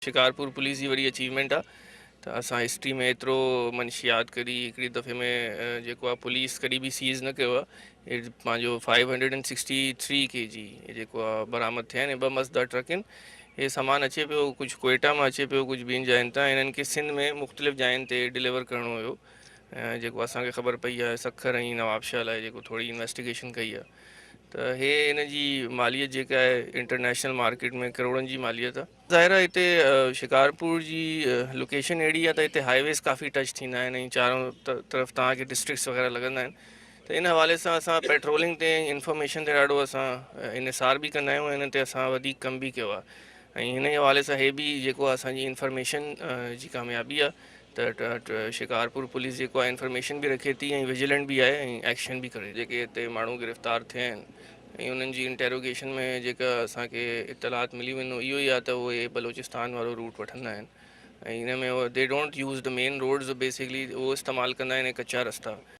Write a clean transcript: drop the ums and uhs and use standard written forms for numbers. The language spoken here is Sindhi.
شڪارپور پوليس جي وڏي اچيومينٽ آ ته اسان هسٽري ۾ ايترو منشيات ڪڏي هڪڙي دفعي ۾ جيڪو آ پوليس ڪڏي به سيز نه ڪيو آ. پنهنجو 563 ڪي جي جيڪو آ برآمد ٿيا آهن. ٻه مزدا ٽرڪ آهن. هي سامان اچي پيو، ڪجهه ڪوئيٽا مان اچي پيو، ڪجهه ٻين جاين تان. هنن کي سنڌ ۾ مختلف جاين تي ڊليور ڪرڻو هيو. جيڪو اسان کي خبر پئي آهي، سکر ۽ نوابشاهه لاء جيڪو ٿوري انويسٽيگيشن ڪئي آهي ته هي ان جي ماليت جيڪا آهي، انٽرنيشنل مارڪيٽ ۾ ڪروڙن جي ماليت آهي. ظاهر آهي، هتي شڪارپور جي لوڪيشن اهڙي آهي ته هتي هاء ويز ڪافي ٽچ ٿيندا آهن ۽ چارون طرف توهان کي ڊسٽرڪٽس وغيره لڳندا آهن، ته ان حوالي سان اسان پيٽرولنگ تي ۽ انفارميشن تي ڏاڍو اسان انحصار به ڪندا آهيون ۽ ان تي اسان وڌيڪ ڪم به ڪيو آهي. ۽ هن ئي حوالي سان هي به جيڪو اسان جي انفارميشن جي ڪاميابي آهي ته شڪارپور پوليس جيڪو آهي، انفارميشن به رکي ٿي ۽ وجيلنٽ به آهي ۽ ايڪشن به ڪري. جيڪي هتي ماڻهو گرفتار ٿيا آهن ۽ انهن جي انٽيروگيشن ۾ جيڪا اسان کي اطلاعات ملي ويندو، اهو ئي آهي ته اهي بلوچستان وارو روٽ وٺندا آهن ۽ ان ۾ they don't use the main roads, basically اهو استعمال ڪندا آهن ڪچا رستا.